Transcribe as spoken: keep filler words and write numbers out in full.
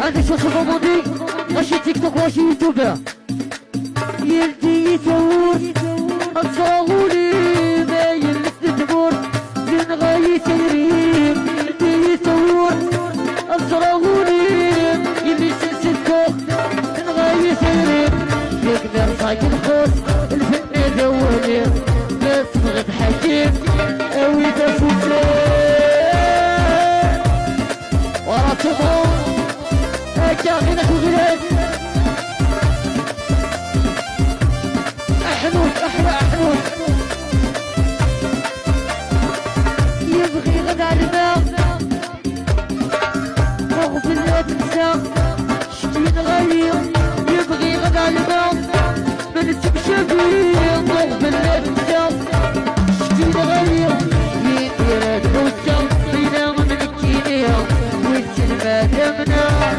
عندك شو شو كوموندي؟ ماشي تيك توك، ماشي يوتيوب. يلدي يثور، أسرى غولي، ما يلمس الثبور. زين غاية تيريم، يلدي يثور، أسرى غولي، يلي سلسل كوخ. زين غاية تيريم، يقدر صايك الخوص. الفن دولي، بس بغيت حكيم، أوي تفوتي. ورا تمون، هكا غير ناكل غير.